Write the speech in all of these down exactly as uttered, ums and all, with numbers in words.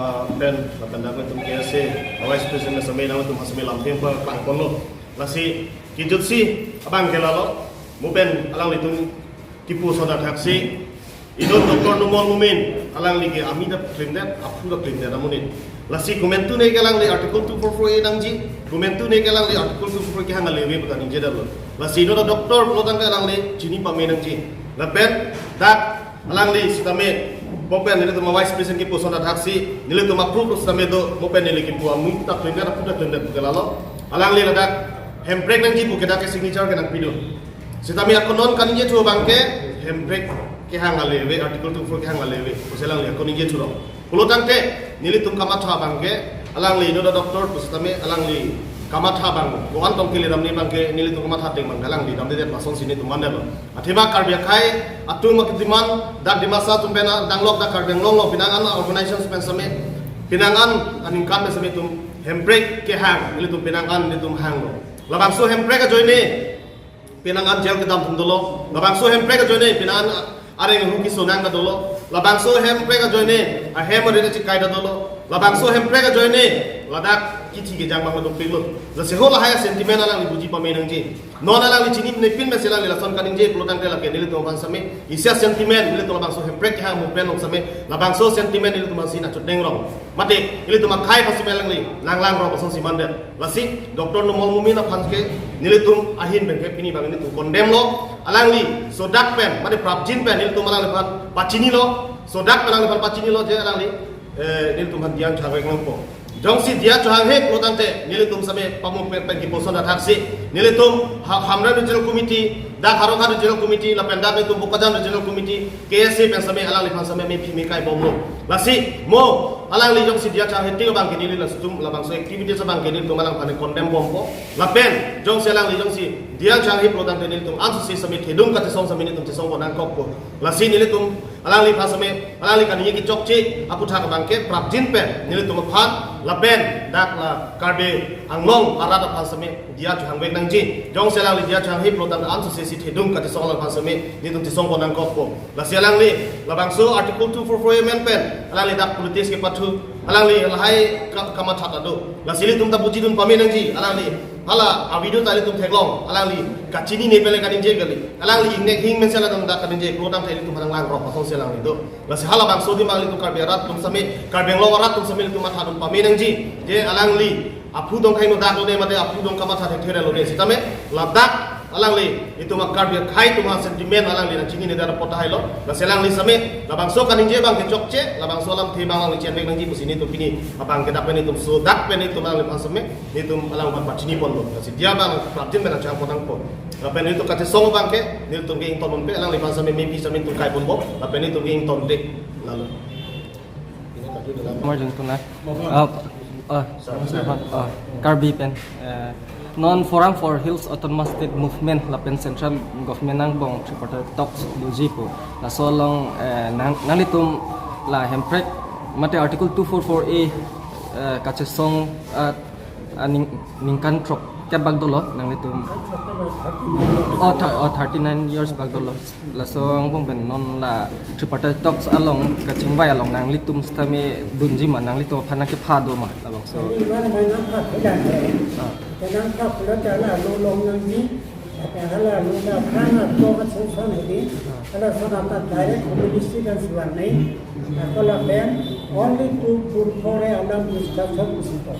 Ah, pen, lapen dak ilitum K S A, Vice President sitame nangtum sitame lamthe paklang ponlo. Lasi, kejutsi abang ke lalo, mo pen alanglitum kipu soda thaksi, inut Doctor Numal Momin, alangli ke ami ta klimdet, aphu ta klimdet amonit. Lasi komantu ne ke alangli Article two four four A nangji, komantu ne ke alangli Article two four four A kehang ale ave pu ta ningjedetlo. Lasi inut a-doctor pulo tangte alangli chini pame nangji. Lapen dak alangli sitame, mo pen nelitum a-Vice President kipu soda thaksi, nelitum aphu sitame do, mo pen neli kipu ami ta klimdet, aphu ta klimdet pu ke lalo. Alangli ladak hemprek nangji pu ke dak ke signature ke nangpidun. Sitame ako non kaningjethu abang ke hemprek kehang ale ave, Article two four kehang ale ave pusi alangli ako ningjethu rong. Pulo tangte nelitum kamatha abang ke alangli inut a-doctor pusitame alangli kamatha abang ko-an tong kele damde abang ke nelitum kamatha ateng abang ke alangli damdedet, lasonsi nelitum mandetlo. Athema Karbi akhei atum akediman dak Dimasa atum pen a danglok dak Karbi Anglong along pinang an organization pen sitame, pinang an aningkan pen sitame itum hemprek kehang, nelitum pinang an nelitum hanglo. Labangso hemprek ajoine pinang an jail kedam atum dolo. Labangso hemprek ajoine pinang an areng hu kesonang ta dolo. Labangso hemprek ajoine ahem arit achikai ta dolo. Labangso hemprek ajoine ladak kithi kejang abang dopiklo. Lasi ho lahai a-sentiment alangli buji pame nangji. Non alangli chinine pin mesi alangli lason kaningje pulo tangte lake nelitum aphan sitame isi a-sentiment, nelitum labangso hemprek kehang mo pen along sitame labangso sentiment nelitum aphansi nachotdeng rong. Mate nelitum akhei aphan sitame alangli nanglang rong, lasonsi mandet. Lasi Doctor Numal Momin aphan ke nelitum ahin pen ke pini abang nelitum condemn lo. Alangli sodak pen, mate prapjin pen nelitum alangliphan pachinilo. Sodak pen alangliphan pachinilo je alangli, eh, nelitum aphan diya chohang nangpo. Jongsi diya chohanghe pulo tangte nelitum sitame pamuk pen pen kipu soda thaksi, nelitum ha-, Hamren Regional Committee, dak Howraghat Regional Committee, lapen dak nelitum Bokajan Regional Committee, K S A pen sitame alangliphan sitame mephi mekai bomlo. Lasi mo alangli jongsi diya chohanghe tik abang ke neli latum labangso activities abang ke nelitum alangphan condemn bompo. Lapen jongsi alangli jongsi diya chohanghe pulo tangte nelitum ansose sitame thedung kachesong sitame nelitum chesongpo nangkokpo. Lasi nelitum alangliphan sitame, alangli kaningje kechokche aputhak abang ke prapjin pen nelitum aphan lapen dak la Karbi Anglong arat aphan sitame diya chohangvek nangji. Jongsi alangli diya chohanghe pulo tangte ansose si thedung kachesong alangphan sitame nelitum chesongpo nangkokpo. Lasi alangli labangso Article two four four A amen pen alangli dak politics kepathu, alangli lahai ka-, kamatha ta do. Lasi ilitum ta bujidun pame nangji, alangli hala a-video ta ilitum theklong, alangli kachinine pen le kaningje kali. Alangli ingnek hing mesi alam dak kaningje, pulo tangte ilitum aphan nanglang rong, lasonsi alangli do. Lasi halabangso adim abang ilitum Karbi arat atum sitame, Karbi Anglong arat atum sitame ilitum mathadun pame nangji. Je alangli aphu dong khai no dak lo ne mate aphu dong kamatha thekthe lo ne sitame, ladak alangli itum a-Karbi akhei atum a-sentiment alangli nangchinine dak apot tahai lo. Lasi alangli sitame labangso kaningje abang kechokche, labangso alamthe abang alangli chenvek nangji pusi nelitum pini abang ke dak pen nelitum sodak pen nelitum alangliphan sitame nelitum alangphan pachini ponlo. Lasi diya abang prapjin pen nangchohang pon nangpo. Lapen nelitum kachesong abang ke nelitum ke ington ponpe, alangliphan sitame mephi sitame nelitum kai ponpo. Lapen nelitum ke ingtonde. Lalo. Amar jengtuna. Ah, ah, ah, Karbi pen. Eh, non Forum for Hills Autonomous State Movement lapen Central Government angbong tripartite talks doji pu. Laso along, eh, nang, nanglitum la hemprek mate Article two four four A, eh, kachesong, ah, aning, ningkan throkkep bak dolo nanglitum. Oh, thir-, oh, thirty-nine years bak dolo. Laso angbong pen non la tripartite talks along kachingvai along nanglitum sitame dunji ma, nanglitum aphan nangkepha do ma labangso. Kami mana mana kha kailan de. Ah. Kanang kha pula chala lo long nangji. Kata hala lo na khana to ka sung sung hedi. Hala sana ta direct ministry kan siwan nai. Ako lapen only two four four A alam discussion kusi to.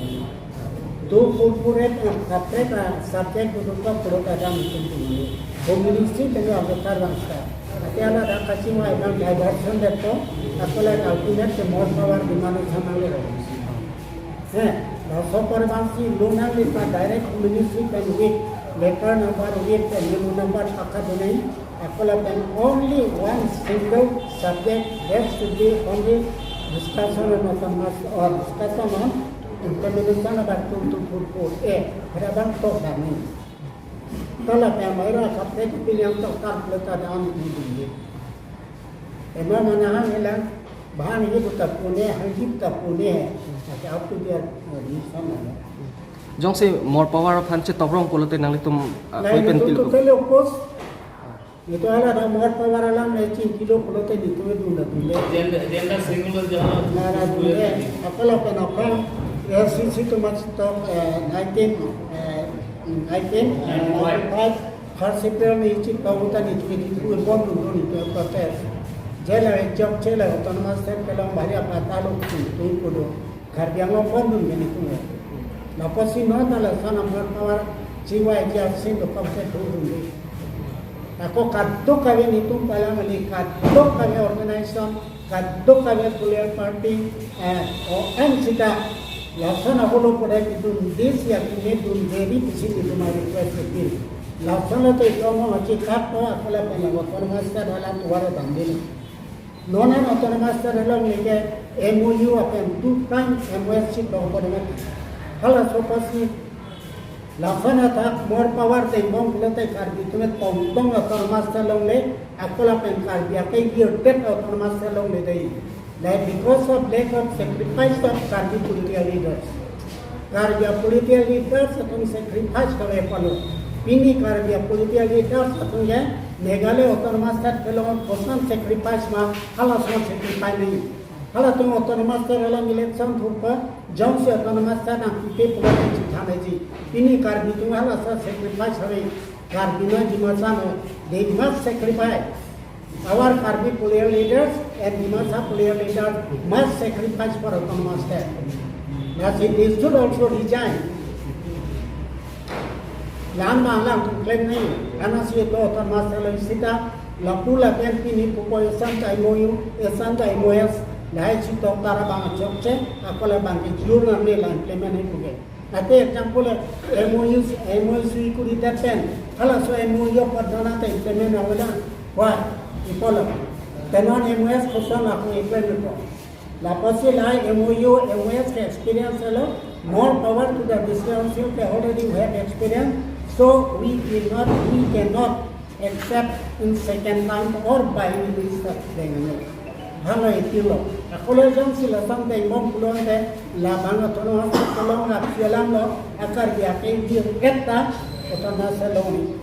Two four four A, ah, separate, ah, subject betul ka pura kadang itu dulu. Komunikasi dengan besar bangsa. Tapi ala dak kachinvai abang diversion dek to, akola ultimate ke more power demand sama le. Eh, laso apor abangsi lo nanglitum direct komunikasi pen week, letter number week, pen memo number pakadun nai. Ako lapen only one single subject that should be only discussion on autonomous or discussion on implementation of Article two four four A. Pada bang tok kami. Kalau yang mahira subject pilihan tok tak letak dalam ini. Ema mana hang ilang bahan ini buta pune, hang ini buta pune. Tapi apa dia, oh, di sana ya. Jongsi more power aphan chetop rong pulote nanglitum, ah, Nah, koi pen itu pil tuh ko. Tele opos. Netum hala dak More Power alam le chingkilo pulote netum edun da dunde. Agenda, agenda singular jana. Nara dunde. Apala pen apang A I C C atum masi tok, eh, nineteen, eh, nineteen, eh, ninety-five. First April ni chip kahuta netum netum bom dun dun netum protest. Jela jok jela autonomous state kelang bahari apa taluk tu tu kudo. Karbi Anglong pon dun gini tu. Lapusi non ta lason a More Power chiwai aja sin do kap se tu dun di. Ako kadokave netum palang ali, kadokave organization, kadokave political party, eh, o M sita lason a holo pore netum desi ya kini dun deri pisi netum a request appeal. Lason a to ito mo achi kat to ako la pala autonomous state hala tuwar dam dili. Non an autonomous state along leke M O U apen two time M O S chip long kodemet. Hala so pasi lason athak More Power tengbong pulote Karbi atum tongtong autonomous state longle, ako lapen Karbi ake yirdet autonomous state longle dei. Like because of lack of sacrifice of Karbi political leaders. Karbi political leaders atum sacrifice kave palo. Pini Karbi political leaders atum ke Meghalaya autonomous state kelong koson sacrifice ma, halason sacrifice nahi. Halatum autonomous state along election thurpa, jongsi autonomous state nangpipe pulote chithan aji. Pini Karbi atum halason sacrifice kave, Karbi na Dimasa na, they must sacrifice. Our Karbi political leaders and Dimasa political leaders must sacrifice for autonomous state. Lasi they should also resign. Lan ma lang tu claim nahi, anasi to autonomous state along sita, lapu lapen pini pupo esan ta M O U, esan ta M O S, lahai si tok tara bang chokche, ako la bang ke jur nang ne la implement nahi puke. Ate example, M O U, M O U sui kuri tapen, halaso M O U padana ta implement awena. Why? Ipolo. Tenon M O S koson ako implement ko. Lapusi lahai M O U, M O S ke experience lo, More Power to the District Council ke already we have experience, so we will not, we cannot accept in second time or by any means that they know. Halo itilo. Ako le jongsi lason tengbong pulote labang autonomous state kelong api alam lo, a Karbi ake yirdet ta autonomous state longle.